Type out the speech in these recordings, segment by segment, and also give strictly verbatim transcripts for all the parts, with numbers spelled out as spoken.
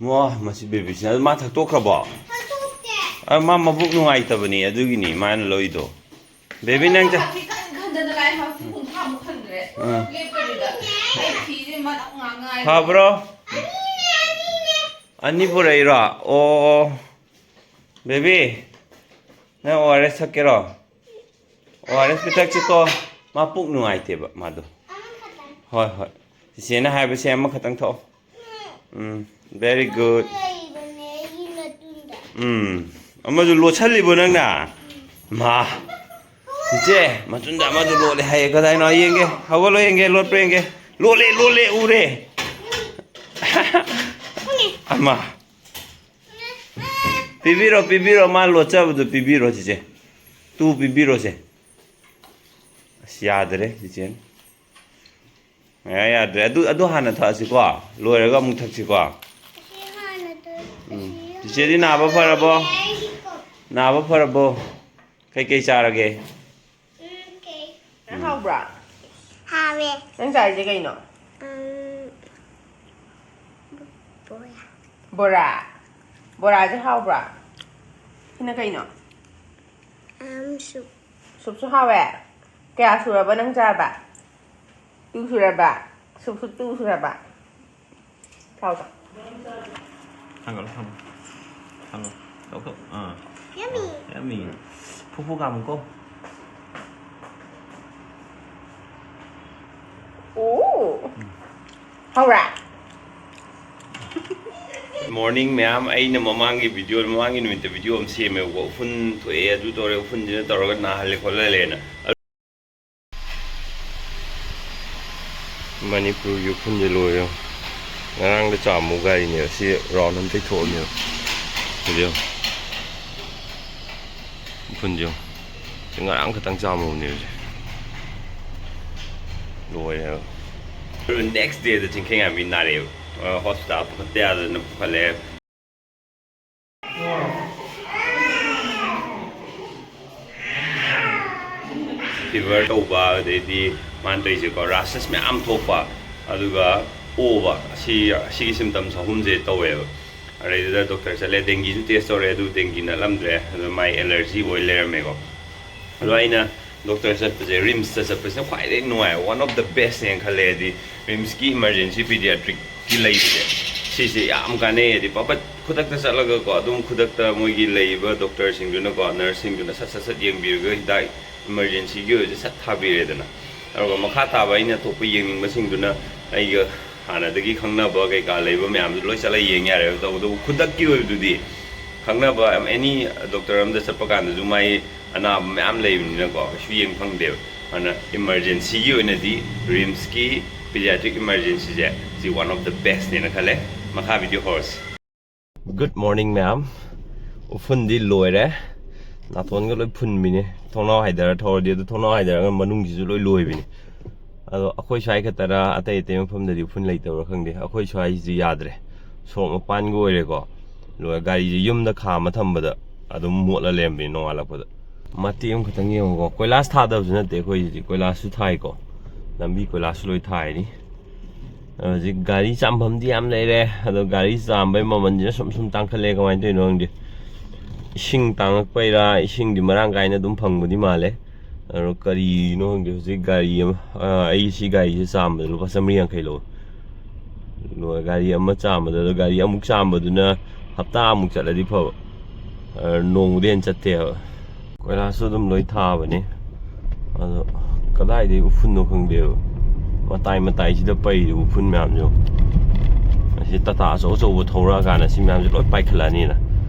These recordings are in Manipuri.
ꯃꯣ, ꯃꯁꯤ ꯕꯦꯕꯤꯁꯤꯅ꯫ ꯑꯗꯨ ꯃꯥ ꯊꯛꯇꯣꯛꯈ꯭ꯔꯕꯣ? ꯑ, ꯃꯥ ꯃꯕꯨꯛ ꯅꯨꯡꯉꯥꯏꯇꯕꯅꯤ, ꯑꯗꯨꯒꯤꯅꯤ ꯃꯥꯅ ꯂꯧꯏꯗꯣ꯫ ꯕꯦꯕꯤ, ꯅꯪ ꯆ- ꯍꯥꯏꯐꯦꯠ ꯀꯟ-, ꯀꯟꯗꯅ ꯂꯥꯛꯑꯦ, ꯍꯧꯖꯤꯛ ꯄꯨꯡ ꯀꯨꯟꯊ꯭ꯔꯥꯃꯨꯛ ꯍꯟꯈ꯭ꯔꯦ꯫ ꯑꯥ꯫ ꯂꯦꯞꯇꯕꯤꯗ꯫ ꯑꯩ ꯐꯤꯁꯦ ꯃꯅꯞ ꯉꯥꯛ ꯉꯥꯏꯔꯦ꯫ ꯐꯕ꯭ꯔꯣ? ꯑꯅꯤ ꯄꯨꯔꯛꯏꯔꯣ? ꯑꯣ, ꯕꯦꯕꯤ, ꯅꯪ ꯑꯣ ꯑꯥꯔ ꯑꯦꯁ ꯊꯛꯀꯦꯔꯣ? ꯑꯣ ꯑꯥꯔ ꯑꯦꯁ ꯄꯤꯊꯛꯁꯤꯀꯣ꯫ ꯃꯥ ꯄꯨꯛ ꯅꯨꯡꯉꯥꯏꯇꯦꯕ ꯃꯥꯗꯣ꯫ ꯍꯣꯏ, ꯍꯣꯏ꯫ ꯆꯤꯆꯦꯅ ꯍꯥꯏꯕꯁꯦ ꯑꯃꯈꯛꯇꯪ ꯊꯛꯑꯣ꯫ ꯎꯝ, very good꯫ ꯎꯝ, ꯑꯃꯁꯨ ꯂꯣꯠꯁꯜꯂꯤꯕꯣ ꯅꯪꯅ? ꯃꯥ, ꯆꯤꯆꯦ, ꯃꯆꯨꯟꯗ ꯑꯃꯁꯨ ꯂꯣꯠꯂꯦ ꯍꯥꯏꯌꯦ꯫ ꯀꯗꯥꯏꯅꯣ? ꯌꯦꯡꯒꯦ꯫ ꯍꯧꯒꯠꯂꯣ ꯌꯦꯡꯒꯦ, ꯂꯣꯠꯄ꯭ꯔꯥ ꯌꯦꯡꯒꯦ꯫ ꯂꯣꯠꯂꯦ, ꯂꯣꯠꯂꯦ, ꯎꯔꯦ꯫ ꯑꯃ꯫ ꯄꯤꯕꯤꯔꯣ, ꯄꯤꯕꯤꯔꯣ, ꯃꯥ ꯂꯣꯠꯆꯕꯗꯨ ꯄꯤꯕꯤꯔꯣ, ꯆꯤꯆꯦ꯫ ꯇꯨ ꯄꯤꯕꯤꯔꯣꯁꯦ꯫ ꯑꯁ, ꯌꯥꯗ꯭ꯔꯦ, ꯆꯤꯆꯦꯅ꯫ ꯌꯥ-, ꯌꯥꯗ꯭ꯔꯦ꯫ ꯑꯗꯨ, ꯑꯗꯨ ꯍꯥꯟꯅ ꯊꯛꯑꯁꯤꯀꯣ꯫ ꯂꯣꯏꯔꯒ ꯑꯃꯨꯛ ꯊꯛꯁꯤꯀꯣ꯫ ꯑꯁꯤ ꯍꯥꯟꯅ ꯊꯛ-, ꯎꯝ꯫ ꯑꯁꯤ ꯆꯤꯆꯦꯗꯤ ꯅꯥꯕ ꯍꯥꯟꯅ ꯐꯔꯕꯣ? ꯊꯛꯑꯁꯤꯀꯣ꯫ ꯅꯥꯕ ꯐꯔꯕꯣ? ꯀꯩꯀꯩ ꯆꯥꯔꯒꯦ? ꯎꯝ, ꯀꯩ-, ꯅꯪ ꯍꯥꯎꯕ꯭ꯔꯥ? ꯍꯥꯎꯋꯦ꯫ ꯅꯪ ꯆꯥꯔꯤꯁꯦ ꯀꯩꯅꯣ? ꯎꯝ, ꯕꯣꯔꯥ꯫ ꯕꯣꯔꯥ? ꯕꯣꯔꯥꯁꯦ ꯍꯥꯎꯕ꯭ꯔꯥ? ꯁꯤꯅ ꯀꯩꯅꯣ? ꯎꯝ, ꯁꯨꯞ꯫ ꯁꯨꯞꯁꯨ ꯍꯥꯎꯋꯦ? ꯀꯌꯥ ꯁꯨꯔꯕ ꯅꯪ ꯆꯥꯕ? ꯇꯨ ꯁꯨꯔꯕ? ꯁꯨꯞꯁꯨ ꯇꯨ ꯁꯨꯔꯕ? ꯆꯥꯎ, ꯆꯥꯎ꯫ ꯊꯥꯡꯒꯠꯂꯣ, ꯊꯥꯡꯒꯠꯂꯣ꯫ ꯊꯥꯡꯒꯠꯂꯣ꯫ ꯂꯧꯊꯣꯛ꯫ ꯑꯥ꯫ Yummy꯫ Yummy꯫ ꯐꯨ ꯐꯨ ꯀꯥꯝꯃꯨꯀꯣ꯫ ꯑꯣ꯫ ꯎꯝ꯫ ꯍꯧꯔꯦ꯫ Morning ꯃꯌꯥꯝ, ꯑꯩꯅ ꯃꯃꯥꯡꯒꯤ video, ꯃꯃꯥꯡꯒꯤ ꯅꯨꯃꯤꯠꯇ video ꯑꯃ ꯁꯦꯝꯃꯦꯕꯀꯣ꯫ ꯎꯐꯨꯟ ꯊꯣꯛꯑꯦ, ꯑꯗꯨ ꯇꯧꯔꯦ, ꯎꯐꯨꯟꯁꯤꯅ ꯇꯧꯔꯒ ꯅꯥꯍꯜꯂꯦ ꯈꯣꯠꯍꯜꯂꯦꯅ꯫ ꯃꯅꯤꯄꯨꯔꯒꯤ ꯎꯐꯨꯟꯁꯦ ꯂꯣꯏꯔꯦ꯫ ꯉꯔꯥꯡꯗ ꯆꯥꯝꯃꯨ ꯒꯥꯔꯤꯅꯦ ꯑꯁꯤ round ꯑꯃ ꯇꯩꯊꯣꯛꯑꯝꯅꯦꯕ꯫ ꯍꯧꯖꯤꯛ ꯌꯦꯡꯉꯨ꯫ ꯎꯐꯨꯟꯁꯦ ꯌꯦꯡꯉꯨ꯫ ꯁꯤ ꯉꯔꯥꯡ ꯈꯛꯇꯪ ꯆꯥꯝꯃꯨꯕꯅꯦ ꯍꯧꯖꯤꯛ꯫ ꯂꯣꯏꯔꯦ ꯍꯥꯏꯕ꯫ Next dayꯗ ꯆꯤꯡꯈꯩꯉꯥꯟꯕꯤ ꯅꯥꯔꯛꯑꯦꯕ꯫ ꯑ, hospital ꯄꯨꯈꯠꯇ ꯌꯥꯗꯗꯅ ꯄꯨꯈꯠꯂꯦ꯫ Fever ꯇꯧꯕ, ꯑꯗꯩꯗꯤ ꯃꯥꯅ ꯇꯧꯔꯤꯁꯦꯀꯣ, rashes ꯃꯌꯥꯝ ꯊꯣꯛꯄ, ꯑꯗꯨꯒ ꯑꯣꯕ, ꯑꯁꯤ ꯑꯁꯤꯒꯤ ꯁꯤꯝꯇꯝꯁ ꯑꯍꯨꯝꯁꯦ ꯇꯧꯋꯦꯕ꯫ ꯑꯗꯩꯗꯨꯗ ꯗꯣꯛꯇꯔ ꯆꯠꯂꯦ, ꯗꯦꯡꯒꯤꯁꯨ ꯇꯦꯁ ꯇꯧꯔꯦ, ꯑꯗꯨ ꯗꯦꯡꯒꯤ ꯅꯠꯂꯝꯗ꯭ꯔꯦ, ꯑꯗꯨ ꯃꯥꯏ ꯑꯦꯂꯔꯖꯤ ꯑꯣꯏ ꯂꯩꯔꯝꯃꯦꯀꯣ꯫ ꯑꯗꯣ ꯑꯩꯅ ꯗꯣꯛꯇꯔ ꯆꯠꯄꯁꯦ, ꯔꯤꯝꯁꯇ ꯆꯠꯄꯁꯤꯅ ꯈ꯭ꯋꯥꯏꯗꯒꯤ ꯅꯨꯡꯉꯥꯏ, one of the bestꯅꯦꯅ ꯈꯜꯂꯦ꯫ ꯍꯥꯏꯗꯤ ꯔꯤꯝꯁꯀꯤ ꯏꯃꯥꯔꯖꯦꯟꯁꯤ ꯄꯤꯗꯤꯌꯥꯇ꯭ꯔꯤꯛꯀꯤ ꯂꯩꯕꯁꯦ, ꯁꯤꯁꯦ ꯌꯥꯝ ꯀꯥꯟꯅꯩ꯫ ꯍꯥꯏꯗꯤ ꯄꯄꯠ ꯈꯨꯗꯛꯇ ꯆꯠꯂꯒꯀꯣ, ꯑꯗꯨꯝ ꯈꯨꯗꯛꯇ ꯃꯣꯏꯒꯤ ꯂꯩꯔꯤꯕ ꯗꯣꯛꯇꯔꯁꯤꯡꯗꯨꯅꯀꯣ, ꯅꯔꯁꯁꯤꯡꯗꯨꯅ ꯁꯠ ꯁꯠ ꯁꯠ ꯌꯦꯡꯕꯤꯔꯒ ꯍꯤꯗꯥꯛ ꯏꯃꯥꯔꯖꯦꯟꯁꯤꯒꯤ ꯑꯣꯏꯕꯁꯦ ꯁꯠ ꯊꯥꯕꯤꯔꯦꯗꯅ꯫ ꯑꯗꯨꯒ ꯃꯈꯥ ꯇꯥꯕ ꯑꯩꯅ ꯑꯇꯣꯞꯄ ꯌꯦꯡꯅꯤꯡꯕꯁꯤꯡꯗꯨꯅ ꯑꯩꯒ ꯍꯥꯟꯅꯗꯒꯤ ꯈꯪꯅꯕ ꯀꯩꯀꯥ ꯂꯩꯕ ꯃꯌꯥꯝꯗꯨ ꯂꯣꯏ ꯆꯠꯂ ꯌꯦꯡ ꯌꯥꯔꯦꯕ꯫ ꯇꯧꯕꯇꯕꯨ ꯈꯨꯗꯛꯀꯤ ꯑꯣꯏꯕꯗꯨꯗꯤ ꯈꯪꯅꯕ ꯑꯦꯅꯤ ꯗꯣꯛꯇꯔ ꯑꯃꯗ ꯆꯠꯄ ꯀꯥꯟꯗꯁꯨ ꯃꯥꯏ ꯑꯅꯥꯕ ꯃꯌꯥꯝ ꯂꯩꯕꯅꯤꯅꯀꯣ, ꯀꯩꯁꯨ ꯌꯦꯡ ꯐꯪꯗꯦꯕ꯫ ꯑꯗꯨꯅ ꯏꯃꯥꯔꯖꯦꯟꯁꯤꯒꯤ ꯑꯣꯏꯅꯗꯤ ꯔꯤꯝꯁꯀꯤ ꯄꯤꯗꯤꯌꯥꯇ꯭ꯔꯤꯛ ꯏꯃꯥꯔꯖꯦꯟꯁꯤꯁꯦ ꯁꯤ one of the bestꯅꯦꯅ ꯈꯜꯂꯦ꯫ ꯃꯈꯥ ꯚꯤꯗꯤꯑꯣ ꯍꯧꯔꯁꯤ꯫ Good morning ꯃꯌꯥꯝ꯫ ꯎꯐꯨꯟꯗꯤ ꯂꯣꯏꯔꯦ, ꯅꯥꯇꯣꯟꯒ ꯂꯣꯏ ꯐꯨꯟꯕꯤꯅꯦ꯫ ꯊꯣꯡꯅꯥꯎ ꯍꯥꯏꯗꯔ ꯊꯧꯔꯗꯤ, ꯑꯗꯨ ꯊꯣꯡꯅꯥꯎ ꯍꯥꯏꯗꯔꯒ ꯃꯅꯨꯡꯁꯤꯁꯨ ꯂꯣꯏ ꯂꯣꯏꯕꯤꯅꯦ꯫ ꯑꯗꯣ ꯑꯩꯈꯣꯏ ꯁ꯭ꯋꯥꯏ ꯈꯛꯇꯔ, ꯑꯇꯩ ꯑꯇꯩ ꯃꯐꯝꯗꯗꯤ ꯎꯐꯨꯟ ꯂꯩꯇꯕ꯭ꯔꯥ ꯈꯪꯗꯦ, ꯑꯩꯈꯣꯏ ꯁ꯭ꯋꯥꯏꯁꯤꯗꯤ ꯌꯥꯗ꯭ꯔꯦ꯫ ꯁꯣꯔꯣꯛ ꯃꯄꯥꯟꯒ ꯑꯣꯏꯔꯦꯀꯣ, ꯂꯣꯏꯔꯦ꯫ ꯒꯥꯔꯤꯁꯦ ꯌꯨꯝꯗ ꯈꯥꯝꯃ ꯊꯝꯕꯗ ꯑꯗꯨꯝ ꯃꯣꯠꯂ ꯂꯩꯔꯝꯕꯤꯅꯦ ꯅꯣꯡꯉꯥꯜꯂꯛꯄꯗ꯫ ꯃꯇꯦꯛ ꯑꯃꯈꯛꯇꯪ ꯌꯦꯡꯉꯨꯀꯣ, ꯀꯣꯏꯂꯥꯁ ꯊꯥꯗꯕꯁꯨ ꯅꯠꯇꯦ ꯑꯩꯈꯣꯏꯁꯤꯗꯤ, ꯀꯣꯏꯂꯥꯁꯁꯨ ꯊꯥꯏꯀꯣ, ꯂꯝꯕꯤ ꯀꯣꯏꯂꯥꯁꯁꯨ ꯂꯣꯏ ꯊꯥꯏꯅꯤ꯫ ꯑꯗꯣ ꯍꯧꯖꯤꯛ ꯒꯥꯔꯤ ꯆꯥꯝꯐꯝꯗꯤ ꯌꯥꯝ ꯂꯩꯔꯦ, ꯑꯗꯣ ꯒꯥꯔꯤ ꯆꯥꯝꯕꯩ ꯃꯃꯜꯁꯤꯅ ꯁꯨꯝ ꯁꯨꯝ ꯇꯥꯡꯈꯠꯂꯦ꯫ ꯀꯃꯥꯏꯅ ꯇꯧꯔꯤꯅꯣ ꯈꯪꯗꯦ, ꯏꯁꯤꯡ ꯇꯥꯡꯉꯛꯄꯩꯔꯥ, ꯏꯁꯤꯡꯗꯤ ꯃꯔꯥꯡ ꯀꯥꯏꯅ ꯑꯗꯨꯝ ꯐꯪꯕꯗꯤ ꯃꯥꯜꯂꯦ꯫ ꯑꯗꯣ ꯀꯔꯤꯅꯣ ꯈꯪꯗꯦ, ꯍꯧꯖꯤꯛ ꯒꯥꯔꯤ ꯑꯃ, ꯑ, ꯑꯩ ꯁꯤ ꯒꯥꯔꯤꯁꯦ ꯆꯥꯝꯕꯗ ꯂꯨꯄꯥ ꯆꯥꯃꯔꯤ ꯌꯥꯡꯈꯩ ꯂꯧꯋꯦ꯫ ꯂꯣꯏ, ꯒꯥꯔꯤ ꯑꯃ ꯆꯥꯝꯕꯗ, ꯑꯗꯣ ꯒꯥꯔꯤ ꯑꯃꯨꯛ ꯆꯥꯝꯕꯗꯨꯅ ꯍꯞꯇꯥ ꯑꯃꯨꯛ ꯆꯠꯂꯗꯤ ꯐꯕ, ꯑ, ꯅꯣꯡꯃꯗꯤ ꯍꯦꯟꯅ ꯆꯠꯇꯦꯕ꯫ ꯀꯣꯏꯂꯥꯁꯁꯨ ꯑꯗꯨꯝ ꯂꯣꯏ ꯊꯥꯕꯅꯦ, ꯑꯗꯣ ꯀꯗꯥꯏꯗꯒꯤ ꯎꯐꯨꯟꯅꯣ ꯈꯪꯗꯦꯕ, ꯃꯇꯥꯏ ꯃꯇꯥꯏꯁꯤꯗ ꯄꯩꯔꯤꯕ ꯎꯐꯨꯟ ꯃꯌꯥꯝꯁꯦ꯫ ꯑꯁꯤ ꯇꯥꯇꯥ ꯑꯆꯧ ꯑꯆꯧꯕ ꯊꯧꯔꯛꯑꯀꯥꯟꯗ ꯁꯤ ꯃꯌꯥꯝꯁꯦ ꯂꯣꯏ ꯄꯥꯏꯈꯠꯂꯛꯑꯅꯤꯅ,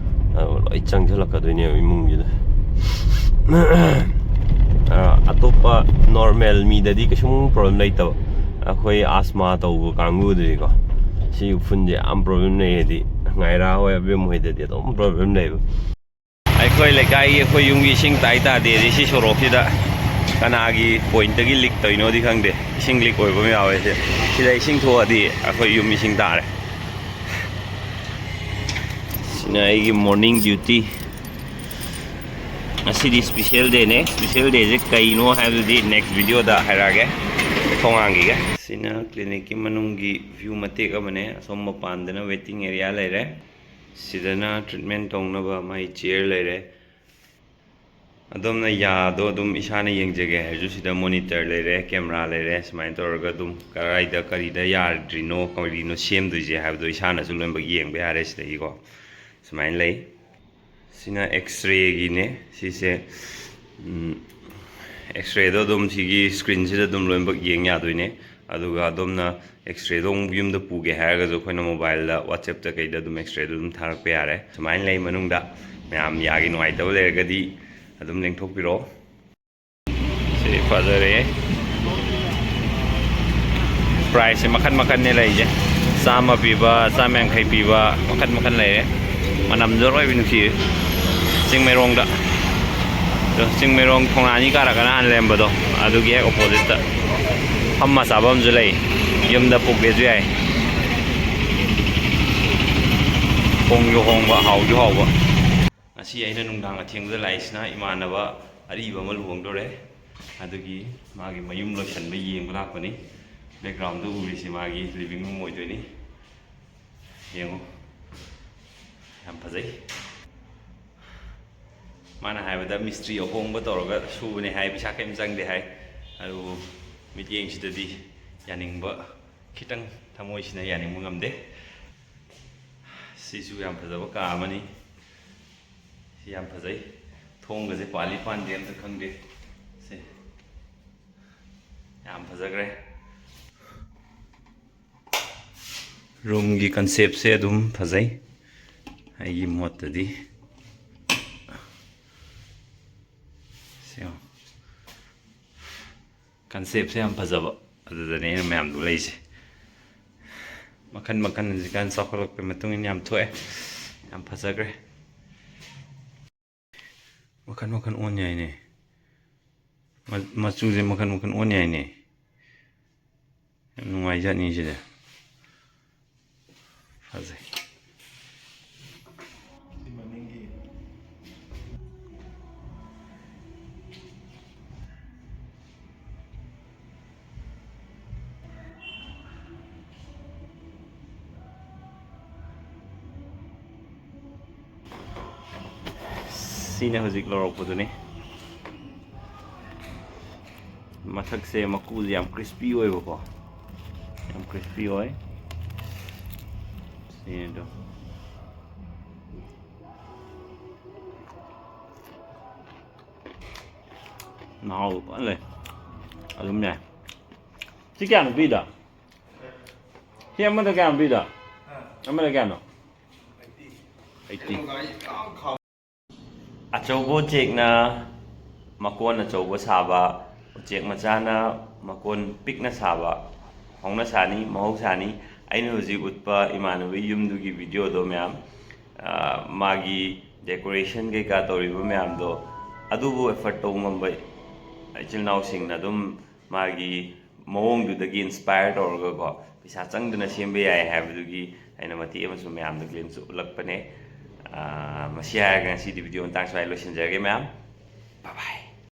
ꯑꯗꯨꯒ ꯂꯣꯏ ꯆꯪꯁꯤꯜꯂꯛꯀꯗꯣꯏꯅꯦꯕ ꯏꯃꯨꯡꯁꯤꯗ꯫ ꯑ, ꯑꯇꯣꯞꯄ ꯅꯣꯔꯃꯦꯜ ꯃꯤꯗꯗꯤ ꯀꯩꯁꯨꯝ ꯄ꯭ꯔꯣꯕ꯭ꯂꯦꯝ ꯂꯩꯇꯕ, ꯑꯩꯈꯣꯏ ꯑꯁꯃꯥ ꯇꯧꯕ ꯀꯥꯡꯕꯨꯗꯗꯤꯀꯣ, ꯁꯤ ꯎꯐꯨꯟꯁꯦ ꯌꯥꯝ ꯄ꯭ꯔꯣꯕ꯭ꯂꯦꯝ ꯂꯩ꯫ ꯍꯥꯏꯗꯤ ꯉꯥꯏꯔꯥ ꯍꯣꯏ, ꯑꯕꯦꯝ ꯍꯣꯏꯗꯗꯤ ꯑꯗꯨꯝ ꯄ꯭ꯔꯣꯕ꯭ꯂꯦꯝ ꯂꯩꯕ꯫ ꯑꯩꯈꯣꯏ ꯂꯩꯀꯥꯏꯒꯤ, ꯑꯩꯈꯣꯏ ꯌꯨꯝꯒꯤ ꯏꯁꯤꯡ ꯇꯥꯏ ꯇꯥꯗꯦꯗꯤ ꯁꯤ ꯁꯣꯔꯣꯛꯁꯤꯗ ꯀꯅꯥꯒꯤ ꯄꯣꯏꯟꯠꯇꯒꯤ ꯂꯤꯛ ꯇꯧꯔꯤꯅꯣꯗꯤ ꯈꯪꯗꯦ꯫ ꯏꯁꯤꯡ ꯂꯤꯛ ꯑꯣꯏꯕ ꯑꯃ ꯌꯥꯎꯋꯦ ꯁꯤ꯫ ꯁꯤꯗ ꯏꯁꯤꯡ ꯊꯣꯛꯑꯗꯤ ꯑꯩꯈꯣꯏ ꯌꯨꯝ ꯏꯁꯤꯡ ꯇꯥꯔꯦ꯫ ꯁꯤꯅ ꯑꯩꯒꯤ morning duty꯫ ꯉꯁꯤꯗꯤ special dayꯅꯦ꯫ Special dayꯁꯦ ꯀꯩꯅꯣ ꯍꯥꯏꯕꯗꯨꯗꯤ next videoꯗ ꯍꯥꯏꯔꯛꯑꯒꯦ꯫ ꯊꯣꯡ ꯍꯥꯡꯈꯤꯒꯦ꯫ ꯁꯤꯅ clinicꯀꯤ ꯃꯅꯨꯡꯒꯤ view ꯃꯇꯦꯛ ꯑꯃꯅꯦ꯫ ꯑꯁꯣꯝ ꯃꯄꯥꯟꯗꯅ waiting area ꯂꯩꯔꯦ꯫ ꯁꯤꯗꯅ treatment ꯇꯧꯅꯕ ꯃꯥꯏ chair ꯂꯩꯔꯦ꯫ ꯑꯗꯣꯝꯅ ꯌꯥꯗꯣ ꯑꯗꯨꯝ ꯏꯁꯥꯅ ꯌꯦꯡꯖꯒꯦ ꯍꯥꯏꯔꯁꯨ ꯁꯤꯗ monitor ꯂꯩꯔꯦ, camera ꯂꯩꯔꯦ꯫ ꯁꯨꯃꯥꯏꯅ ꯇꯧꯔꯒ ꯑꯗꯨꯝ ꯀꯗꯥꯏꯗ ꯀꯔꯤꯗ ꯌꯥꯗ꯭ꯔꯤꯅꯣ, ꯀꯔꯤꯅꯣ ꯁꯦꯝꯗꯣꯏꯁꯦ ꯍꯥꯏꯕꯗꯣ ꯏꯁꯥꯅꯁꯨ ꯂꯣꯏꯅꯃꯛ ꯌꯦꯡꯕ ꯌꯥꯔꯦ ꯁꯤꯗꯒꯤꯀꯣ꯫ ꯁꯨꯃꯥꯏꯅ ꯂꯩ꯫ ꯁꯤꯅ X-rayꯒꯤꯅꯦ꯫ ꯁꯤꯁꯦ, ꯎꯝ, X-rayꯗꯣ ꯑꯗꯨꯝ ꯁꯤꯒꯤ screenꯁꯤꯗ ꯑꯗꯨꯝ ꯂꯣꯏꯅꯃꯛ ꯌꯦꯡ ꯌꯥꯗꯣꯏꯅꯦ꯫ ꯑꯗꯨꯒ ꯑꯗꯣꯝꯅ X-rayꯗꯣ ꯑꯃꯨꯛ ꯌꯨꯝꯗ ꯄꯨꯒꯦ ꯍꯥꯏꯔꯒꯁꯨ ꯑꯩꯈꯣꯏꯅ mobileꯗ, WhatsAppꯇ ꯀꯩꯗ ꯑꯗꯨꯝ X-rayꯗꯣ ꯑꯗꯨꯝ ꯊꯥꯔꯛꯄ ꯌꯥꯔꯦ꯫ ꯁꯨꯃꯥꯏꯅ ꯂꯩ ꯃꯅꯨꯡꯗ꯫ ꯃꯌꯥꯝ ꯌꯥꯒꯤ ꯅꯨꯡꯉꯥꯏꯇꯕ ꯂꯩꯔꯒꯗꯤ ꯑꯗꯨꯝ ꯂꯦꯡꯊꯣꯛꯄꯤꯔꯛꯑꯣ꯫ ꯁꯤ ꯐꯖꯔꯦ꯫ Priceꯁꯦ ꯃꯈꯟ ꯃꯈꯟꯅꯦ ꯂꯩꯁꯦ꯫ ꯆꯥꯝꯃ ꯄꯤꯕ, ꯆꯥꯝꯃ ꯌꯥꯡꯈꯩ ꯄꯤꯕ, ꯃꯈꯟ ꯃꯈꯟ ꯂꯩꯔꯦ꯫ ꯃꯅꯝꯁꯨ ꯑꯔꯣꯏꯕꯤ ꯅꯨꯡꯁꯤꯔꯦ꯫ ꯆꯤꯡꯃꯩꯔꯣꯡꯗ, ꯑꯗꯣ ꯆꯤꯡꯃꯩꯔꯣꯡ ꯊꯣꯡꯅꯥ ꯑꯅꯤ ꯀꯥꯔꯛꯀꯥꯟꯗ ꯍꯥꯟꯅ ꯂꯩꯔꯝꯕꯗꯣ, ꯑꯗꯨꯒꯤ ꯍꯦꯛ oppositeꯇ ꯐꯝꯃ ꯆꯥꯐꯝꯁꯨ ꯂꯩ꯫ ꯌꯨꯝꯗ ꯄꯨꯒꯦꯁꯨ ꯌꯥꯏ꯫ ꯍꯣꯡꯁꯨ ꯍꯣꯡꯕ, ꯍꯥꯎꯁꯨ ꯍꯥꯎꯕ꯫ ꯉꯁꯤ ꯑꯩꯅ ꯅꯨꯡꯗꯥꯡ ꯑꯊꯦꯡꯕꯗ ꯂꯥꯛꯏꯁꯤꯅ ꯏꯃꯥꯟꯅꯕ ꯑꯔꯤꯕ ꯑꯃ ꯂꯨꯍꯣꯡꯗꯣꯔꯦ꯫ ꯑꯗꯨꯒꯤ ꯃꯥꯒꯤ ꯃꯌꯨꯝ ꯂꯣꯏꯁꯟꯕ ꯌꯦꯡꯕ ꯂꯥꯛꯄꯅꯤ꯫ Backgroundꯗ ꯎꯔꯤꯁꯤ ꯃꯥꯒꯤ living room ꯑꯣꯏꯗꯣꯏꯅꯤ꯫ ꯌꯦꯡꯉꯨ, ꯌꯥꯝ ꯐꯖꯩ꯫ ꯃꯥꯅ ꯍꯥꯏꯕꯗ ꯃꯤꯁꯇ꯭ꯔꯤ ꯑꯍꯣꯡꯕ ꯇꯧꯔꯒ ꯁꯨꯕꯅꯦ ꯍꯥꯏ, ꯄꯩꯁꯥ ꯀꯔꯤꯝ ꯆꯪꯗꯦ ꯍꯥꯏ꯫ ꯑꯗꯨꯕꯨ ꯃꯤꯠꯌꯦꯡꯁꯤꯗꯗꯤ ꯌꯥꯅꯤꯡꯕ, ꯈꯤꯇꯪ ꯊꯃꯣꯏꯁꯤꯅ ꯌꯥꯅꯤꯡꯕ ꯉꯝꯗꯦ꯫ ꯁꯤꯁꯨ ꯌꯥꯝ ꯐꯖꯕ ꯀꯥ ꯑꯃꯅꯤ꯫ ꯁꯤ ꯌꯥꯝ ꯐꯖꯩ꯫ ꯊꯣꯡꯒꯁꯦ ꯄꯥꯜꯂꯤ ꯄꯥꯟꯗꯦ ꯑꯝꯇ ꯈꯪꯗꯦ꯫ ꯁꯦ, ꯌꯥꯝ ꯐꯖꯈ꯭ꯔꯦ꯫ Roomꯒꯤ conceptꯁꯦ ꯑꯗꯨꯝ ꯐꯖꯩ, ꯑꯩꯒꯤ ꯃꯣꯠꯇꯗꯤ꯫ ꯁꯦ ꯌꯦꯡꯉꯣ꯫ Conceptꯁꯦ ꯌꯥꯝ ꯐꯖꯕ, ꯑꯗꯨꯗꯅꯦ ꯑꯩꯅ ꯃꯌꯥꯝꯗꯨ ꯂꯩꯁꯦ꯫ ꯃꯈꯟ ꯃꯈꯟ ꯍꯧꯖꯤꯛꯀꯥꯟ ꯆꯥꯎꯈꯠꯂꯛꯄꯒꯤ ꯃꯇꯨꯡ ꯏꯟꯅ ꯌꯥꯝ ꯊꯣꯛꯑꯦ, ꯌꯥꯝ ꯐꯖꯈ꯭ꯔꯦ꯫ ꯃꯈꯟ ꯃꯈꯟ ꯑꯣꯟ ꯌꯥꯏꯅꯦ꯫ ꯃ-, ꯃꯆꯨꯁꯦ ꯃꯈꯟ ꯃꯈꯟ ꯑꯣꯟ ꯌꯥꯏꯅꯦ꯫ ꯌꯥꯝ ꯅꯨꯡꯉꯥꯏꯖꯥꯠꯅꯤ ꯁꯤꯗꯤ꯫ ꯐꯖꯩ꯫ ꯁꯤ ꯃꯅꯤꯡꯒꯤ꯫ ꯁꯤꯅ ꯍꯧꯖꯤꯛ ꯂꯧꯔꯛꯄꯗꯨꯅꯤ꯫ ꯃꯊꯛꯁꯦ ꯃꯀꯨꯁꯦ ꯌꯥꯝ crispy ꯑꯣꯏꯕꯀꯣ, ꯌꯥꯝ crispy ꯑꯣꯏ꯫ ꯁꯤꯅꯤꯗꯣ꯫ ꯃꯍꯥꯎ ꯐꯖꯅ ꯂꯩ꯫ ꯑꯗꯨꯝ ꯌꯥꯏ꯫ ꯁꯤ ꯀꯌꯥꯅꯣ ꯄꯤꯗ? ꯁꯤ ꯑꯃꯗ ꯀꯌꯥꯅꯣ ꯄꯤꯗ? ꯑꯃꯗ ꯀꯌꯥꯅꯣ? ꯑꯩꯠꯇꯤ꯫ ꯑꯆꯧꯕ ꯎꯆꯦꯛꯅ ꯃꯀꯣꯟ ꯑꯆꯧꯕ ꯁꯥꯕ, ꯎꯆꯦꯛ ꯃꯆꯥꯅ ꯃꯀꯣꯟ ꯄꯤꯛꯅ ꯁꯥꯕ ꯍꯧꯅ ꯁꯥꯅꯤ, ꯃꯍꯧꯁꯥꯅꯤ꯫ ꯑꯩꯅ ꯍꯧꯖꯤꯛ ꯎꯠꯄ ꯏꯃꯥꯟꯅꯕꯒꯤ ꯌꯨꯝꯗꯨꯒꯤ videoꯗꯣ ꯃꯌꯥꯝ, ꯑ, ꯃꯥꯒꯤ decoration ꯀꯩꯀꯥ ꯇꯧꯔꯤꯕ ꯃꯌꯥꯝꯗꯣ, ꯑꯗꯨꯕꯨ effort ꯇꯧꯕ ꯉꯝꯕ ꯏꯆꯤꯜ ꯏꯅꯥꯎꯁꯤꯡꯅ ꯑꯗꯨꯝ ꯃꯥꯒꯤ ꯃꯑꯣꯡꯗꯨꯗꯒꯤ inspire ꯇꯧꯔꯒꯀꯣ, ꯄꯩꯁꯥ ꯆꯪꯗꯅ ꯁꯦꯝꯕ ꯌꯥꯏ ꯍꯥꯏꯕꯗꯨꯒꯤ ꯑꯩꯅ ꯃꯇꯦꯛ ꯑꯃꯁꯨ ꯃꯌꯥꯝꯗ glimpse ꯎꯠꯂꯛꯄꯅꯦ꯫ ꯑ, ꯃꯁꯤ ꯍꯥꯏꯔꯒ ꯉꯁꯤꯗꯤ video ꯃꯇꯥꯡ ꯁ꯭ꯋꯥꯏ ꯂꯣꯏꯁꯤꯟꯖꯔꯒꯦ ꯃꯌꯥꯝ꯫ Bye bye꯫